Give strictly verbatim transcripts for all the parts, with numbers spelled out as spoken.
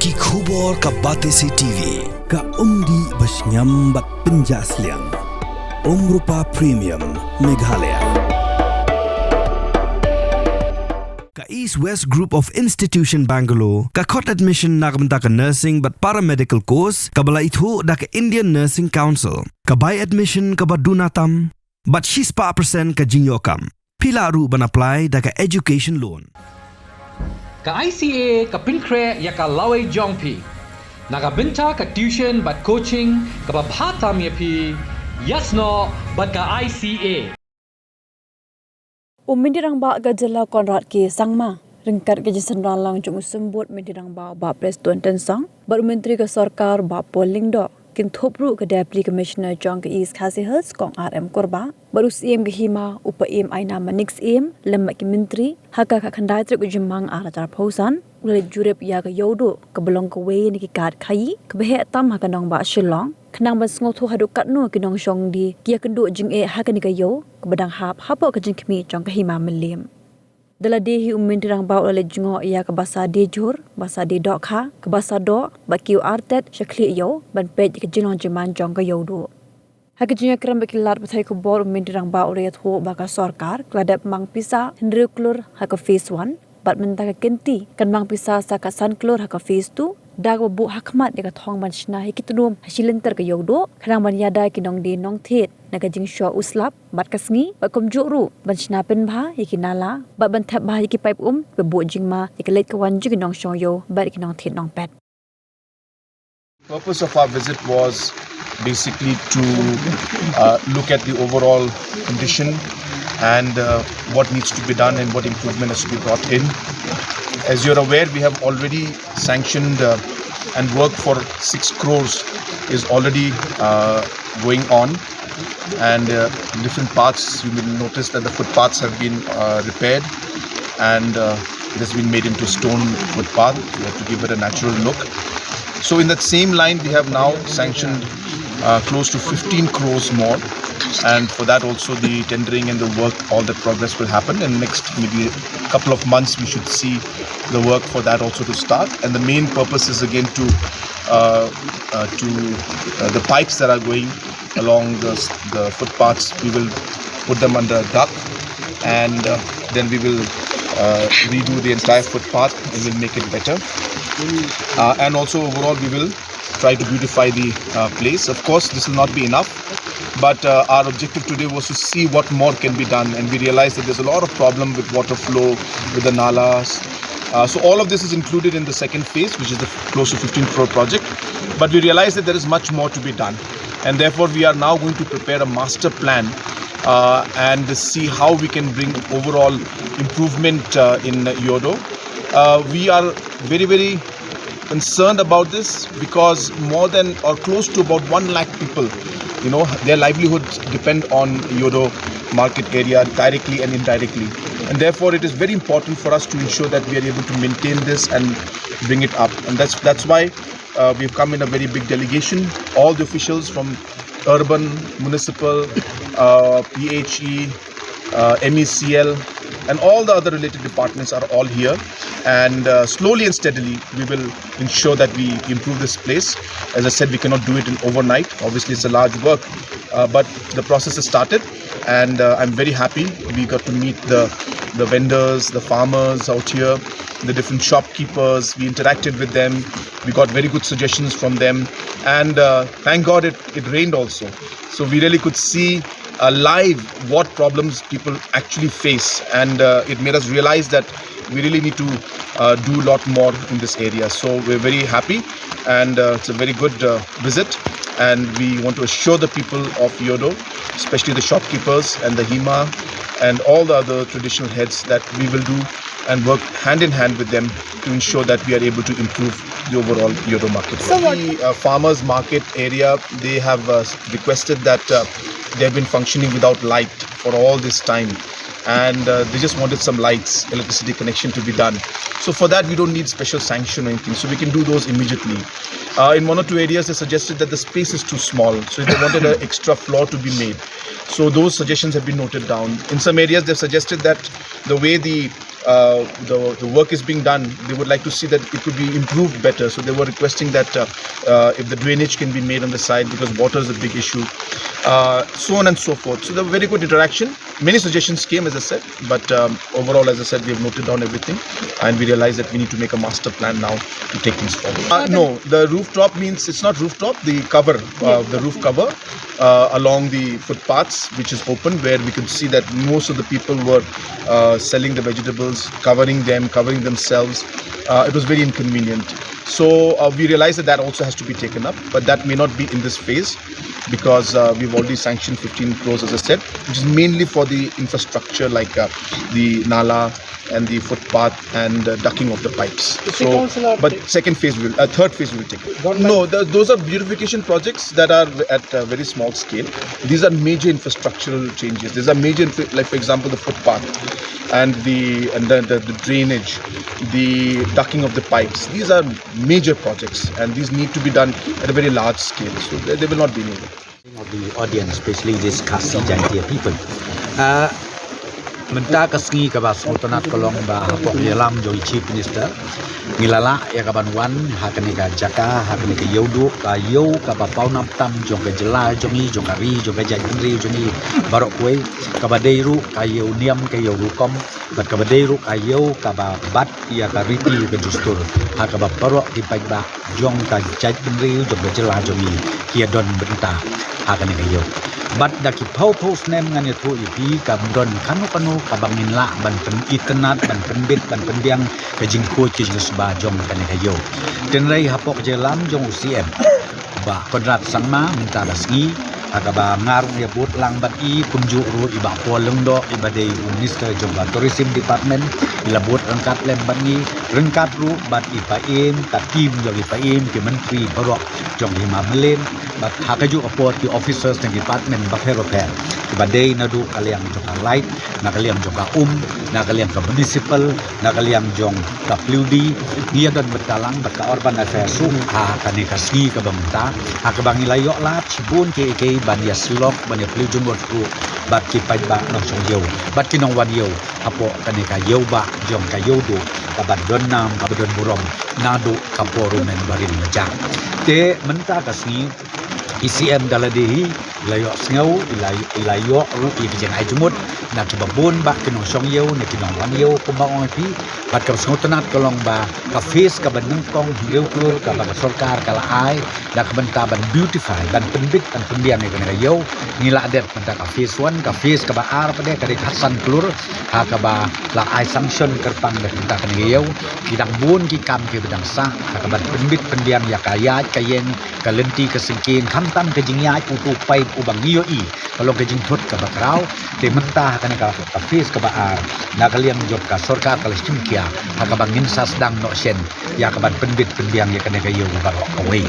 Ki khubor ka Batesi T V, ka umdih ba shngiam bad pynjah sliang. Umrupa Premium, Meghalaya. Ka East West Group of Institution Bangalore, ka khot admission na ka bynta ka nursing bad paramedical course, kaba la ithuh da ka Indian Nursing Council, ka bai admission kaba duna tam, bad shispah percent ka jingïoh kam. Phi lah ruh ban apply da ka education loan. Ka I C A ka pynkhreh ïa ka lawei jong phi na ka bynta ka tuition bad coaching kaba bha tam ïa phi, ïasnoh bad ka I C A. U Myntri Rangbah ka jylla Conrad K Sangma, ryngkat ka jingsynran lang jong u Symbud Myntri Rangbah Bah Prestone Tynsong bad u Myntri ka sorkar Bah Paul Lyngdoh, kin thup ruh ka Deputy Commissioner jong ka East Khasi Hills Kong R M Kurbah bad u Syiem ka Hima u Paiem Aina Manik Syiem lem bad ki myntri ha ka khatkhyndai tarik u Jymmang arhajar arphew san, u la leit jurip ïa ka Ïewduh kaba long kawei na ki kad khaïi kaba heh tam ha ka nongbah Shillong, khnang ban sngewthuh haduh katno ki nongshong die ki ïakynduh jingeh ha kane ka ïew kaba dang hap hapoh ka jingkhmih jong ka Hima Mylliem. Da lade hi u Myntri Rangbah u la leit jngoh ïa ka basa die jhur, basa die dohkha, ka basa doh bad kiew artet sha khlieh ïew ban peit ïa ka jinglong jingman jong ka Ïewduh. Ha ka jingïakren bad ki lad pathai khubor, u Myntri Rangbah u la ïathuh ba ka sorkar ka la dep mang pisa hynriew klur ha ka phase one bad mynta ka kynti kan mang pisa sa ka san klur ha ka phase two, da kaba buh ha khmat ïa ka thong ban shna ïa ki tnum ha shi lynter ka Ïewduh khnang ban ïada ïa ki nongdie nongthied na ka jingshoh u slap bad ka sngi, bad kumjuh ruh ban shna pynbha ïa ki nala bad ban thep bha ïa ki paip um, ba buh jingma ïa ka leit ka wan jong ki nongshong ïew bad ki nongthied nongpet. Purpose of our visit was basically to uh, look at the overall condition and uh, what needs to be done and what improvement has to be brought in. As you're aware, we have already sanctioned uh, and work for six crores is already uh, going on. And uh, different parts, you will notice that the footpaths have been uh, repaired and uh, it has been made into stone footpath. We have to give it a natural look. So in that same line, we have now sanctioned uh, close to fifteen crores more. And for that also, the tendering and the work, all the progress will happen. And next maybe a couple of months, we should see the work for that also to start. And the main purpose is again to uh, uh, to uh, the pipes that are going along the, the footpaths. We will put them under duct, and uh, then we will uh, redo the entire footpath and will make it better. Uh, and also overall, we will try to beautify the uh, place. Of course, this will not be enough, but uh, our objective today was to see what more can be done, and we realized that there's a lot of problem with water flow, with the nalas. Uh, so all of this is included in the second phase, which is the close to fifteen crore project. But we realize that there is much more to be done, and therefore we are now going to prepare a master plan uh, and see how we can bring overall improvement uh, in Ïewduh. Uh, we are very, very concerned about this because more than or close to about one lakh people, you know, their livelihoods depend on Ïewduh market area directly and indirectly. And therefore, it is very important for us to ensure that we are able to maintain this and bring it up. And that's, that's why uh, we've come in a very big delegation, all the officials from urban, municipal, uh, P H E, uh, M E C L, and all the other related departments are all here. And uh, slowly and steadily, we will ensure that we improve this place. As I said, we cannot do it in overnight. Obviously, it's a large work, uh, but the process has started, and uh, I'm very happy. We got to meet the the vendors, the farmers out here, the different shopkeepers. We interacted with them. We got very good suggestions from them, and uh, thank God it, it rained also. So we really could see uh, live what problems people actually face, and uh, it made us realize that we really need to uh, do a lot more in this area. So we're very happy, and uh, it's a very good uh, visit, and we want to assure the people of Ïewduh, especially the shopkeepers and the Hima and all the other traditional heads, that we will do and work hand in hand with them to ensure that we are able to improve the overall Ïewduh market. So what the uh, farmers market area, they have uh, requested that uh, they have been functioning without light for all this time, and uh, they just wanted some lights, electricity connection to be done. So for that, we don't need special sanction or anything. So we can do those immediately. Uh, in one or two areas, they suggested that the space is too small, so they wanted an extra floor to be made. So those suggestions have been noted down. In some areas, they've suggested that the way the uh, the, the work is being done, they would like to see that it could be improved better. So they were requesting that uh, uh, if the drainage can be made on the side, because water is a big issue, uh, so on and so forth. So the very good interaction. Many suggestions came, as I said, but um, overall, as I said, we have noted down everything, and we realize that we need to make a master plan now to take things forward. Uh, no, the rooftop means it's not rooftop, the cover, uh, the roof cover uh, along the footpaths, which is open, where we could see that most of the people were uh, selling the vegetables, covering them, covering themselves. Uh, it was very inconvenient. So uh, we realized that that also has to be taken up, but that may not be in this phase because uh, we've already sanctioned fifteen crores, as I said, which is mainly for the infrastructure like uh, the nala and the footpath and uh, ducting of the pipes. So, but second phase will, uh, third phase will take. No, the, those are beautification projects that are at a very small scale. These are major infrastructural changes. These are major, infra- like for example, the footpath and the and the, the, the drainage, the ducting of the pipes. These are major projects, and these need to be done at a very large scale. So they, they will not be needed. Of the audience, especially this Khasi Jaintia people. Uh, mynta ka sngi kaba sngewtynnat ka long ba hapoh ïalam jong i Chief Minister ngi la lah ïa ka ban wan ha kane ka jaka, ha kane ka ïew duh, ka ïew kaba pawnam tam jong ka jylla jong ngi, jong ka ri, jong ka jaitbynriew jong ngi baroh kawei, kaba dei ruh ka ïew niam, ka ïew rukom, bad kaba dei ruh ka ïew kaba bat ïa ka riti ka dustur ha kaba baroh ki paidbah jong ka jaitbynriew jong ka jylla jong ngi ki ïa don bynta ha kane ka ïew. Bad da ki phew phew snem ngan ïathuh ïa phi kam don kano kano kaba ngin lah ban pynitynnad, ban pynbit, ban pynbiang ka jingkhuid ka jingsuba jong kane ka ïew. Hynrei hapoh ka jingïalam jong u C M Bah Conrad Sangma mynta ka sngi, ha kaba nga ruh nga ïa bud lang bad i, kumjuh ruh i Bah Paul Lyngdoh iba dei u Minister jong ka Tourism Department, i la bud ryngkat lem bad ngi, ryngkat ruh bad i Paiem, ka team jong i Paiem, ki myntri baroh jong ka Hima Mylliem, bad ha kajuh ka por ki officers jong ki department bapher bapher, kiba dei naduh ka liang jong ka light, na ka liang jong ka um, na ka liang ka municipal, na ka liang jong ka P W D, ngi ïa don bynta lang bad ka Urban Affairs ruh ha kane ka sngi kaba mynta, ha kaba ngi la ïoh lad shibun kiei kiei ban ïa syllok, ban ïa plie jingmut ruh bad ki paidbah nongshong ïew bad ki nongwan ïew hapoh kane ka ïew bah jong ka ïew duh kaba don nam, kaba don burom naduh ka por u myn barim bajar. Te mynta ka sngi i C M da lade hi i la ïoh sngew, i la, i la ïoh ruh ïa ki jingai jingmut na kiba bun bah ki nongshong ïew, na ki nongwan ïew kumba ong ïa phi. Bad kaba sngewtynnat ka long ba ka phase kaba nyngkong hynriew klur kaba ka sorkar ka la ai da ka bynta ban beautify, ban pynbit, ban pynbiang ïa kane ka ïew, ngi la dep mynta ka phase one. Ka phase kaba ar pat de ka dei khatsan klur, ha kaba la ai sanction kyrpang da ka bynta kane ka ïew. Ki dang bun ki kam kiba dang sah ha kaba pynbit pynbiang ïa ka ïaid ka ïeng, ka lynti ka syngkien, khamtam ka jingïaid utu u paip uba ngi ïohi ka long ka jingthut kaba khraw. Te mynta ha kane ka, ka phase kaba ar, na ka liang jong ka sorkar ka la shim khia ha kaba ngin sa sdang noh shen ïa ka ban pynbit pynbiang ïa kane ka ïew baroh kawei.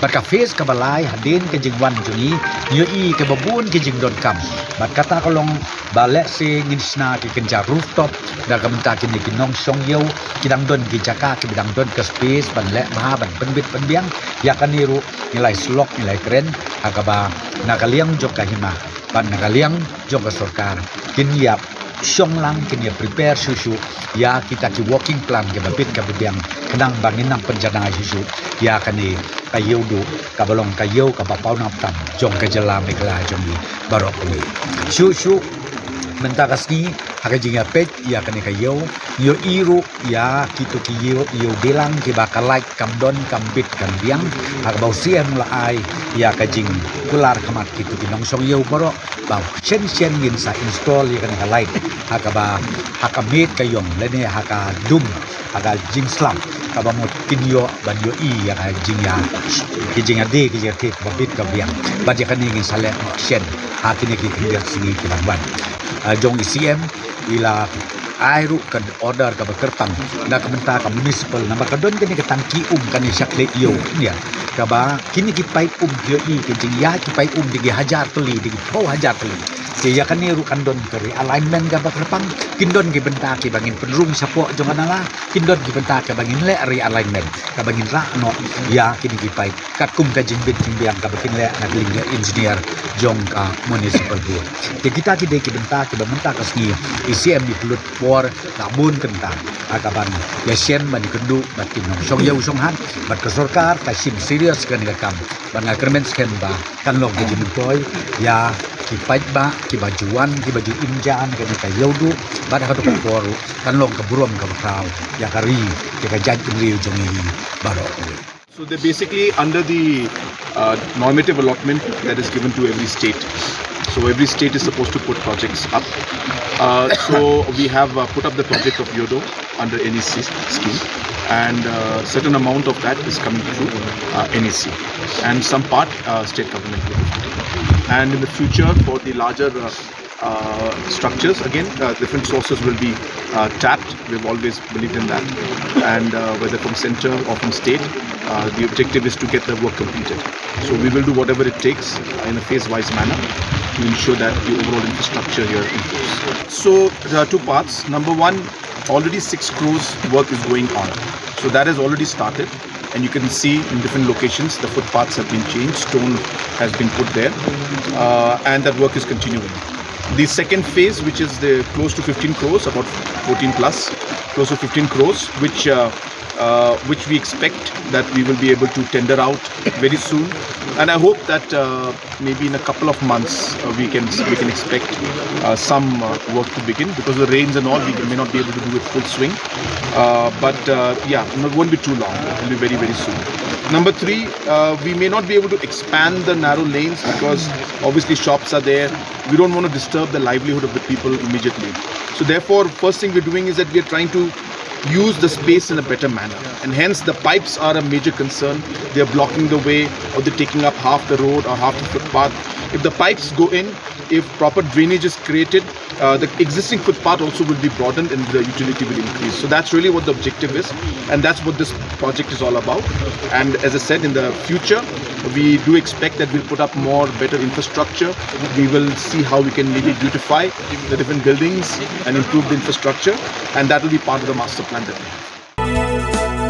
Bad ka phase kaba lai, hadien ka jingwan jong ngi, ngi ïohi kaba bun ki jingdonkam. Bad kata ka long ba lehse ngin shna ki kynja rooftop da ka bynta kine ki nongshong ïew, ki dang don ki jaka, ki dang don ka space ban leh bha, ban pynbit pynbiang. Ïa kane ruh ngi la ïa syllok, ngi la ïa kren ha kaba na ka liang jong ka hima bad na ka liang jong ka sorkar kin ïa shong lang, kin ïa prepare shuh shuh ïa kita ki working plan kiba bit kaba biang, khnang ba ngin nang pynjanai shuh shuh ïa kane ka ïew duh kaba long ka ïew kaba pawnam tam jong ka jylla Meghalaya jong ngi baroh kawei. Shuh shuh mynta ka sngi ha ka jingïapeit ïa kane ka ïew, ngi ïohi ruh ïa kito ki ïew, ïew dilang kiba ka light kam don, kam bit kam biang, ha kaba u C M u la ai ïa ka jingkular khmat kito ki nongshong ïew baroh ba shen shen ngin sa install ïa kane ka light ha kaba, ha ka miet ka ïong lane ha ka dum, ha ka jingslam, kaba mut kin ïoh ban ïohi ïa ka jingïa, ki jingïadei, ki jingïadei kaba bit kaba biang. Bad ïa kane ngin sa leh noh shen ha kine ki khyndiat sngi ki ban wan. Ah, jong i C M i la ai ruh ka order kaba kyrpang na ka bynta ka municipal, namar ka don kane ka tangki um kane sha khleh ïew, ïa. Kaba kine ki paip um, ïohi ki jingïaid ki paip um da ki hajar tylli, da ki phew hajar tylli. Te ïa kane ruh kan don ka realignment kaba kyrpang, kin don ki bynta kiba ngin pynrung shapoh jong ka nala, kin don ki bynta kaba ngin leh realignment, kaba ngin rah noh ïa kine ki paip katkum ka jingbit jingbiang kaba kin leh na ka liang ka engineer jong ka municipal board. Te kita ki dei ki bynta kiba mynta ka sngi i C M i pynlut por la bun kynta ha kaban ïashem ban ïakynduh bad ki nongshong ïew shong hat, bad ka sorkar ka shim serious kane ka kam. Bad nga kyrmen skhem ba kan long ka jingmyntoi ïa ki paidbah kiba ju wan, kiba ju im ja na kane ka ïewduh, bad ha kato ka por ruh kan long ka burom kaba khraw ïa ka ri, ïa ka jaitbynriew jong ngi baroh. So they're basically under the uh, normative allotment that is given to every state. So every state is supposed to put projects up. Uh, so we have uh, put up the project of Yodo under N E C scheme, and uh, certain amount of that is coming through uh, N E C, and some part uh, state government will be funding. And in the future, for the larger uh, uh, structures, again, uh, different sources will be uh, tapped. We've always believed in that. And uh, whether from center or from state, uh, the objective is to get the work completed. So we will do whatever it takes uh, in a phase-wise manner to ensure that the overall infrastructure here improves. So there are two parts. Number one, already six crores work is going on. So that has already started. And you can see in different locations, the footpaths have been changed, stone has been put there, uh, and that work is continuing. The second phase, which is the close to fifteen crores, about fourteen plus, close to fifteen crores, which uh, uh, which we expect that we will be able to tender out very soon. And I hope that uh, maybe in a couple of months uh, we can we can expect uh, some uh, work to begin, because the rains and all, we may not be able to do it full swing. Uh, but uh, yeah, no, it won't be too long. It will be very, very soon. Number three, uh, we may not be able to expand the narrow lanes because obviously shops are there. We don't want to disturb the livelihood of the people immediately. So therefore, first thing we're doing is that we are trying to use the space in a better manner. And hence, the pipes are a major concern. They're blocking the way, or they're taking up half the road or half the footpath. If the pipes go in, if proper drainage is created, uh, the existing footpath also will be broadened and the utility will increase. So that's really what the objective is, and that's what this project is all about. And as I said, in the future, we do expect that we'll put up more better infrastructure. We will see how we can maybe beautify the different buildings and improve the infrastructure, and that will be part of the master plan that we have.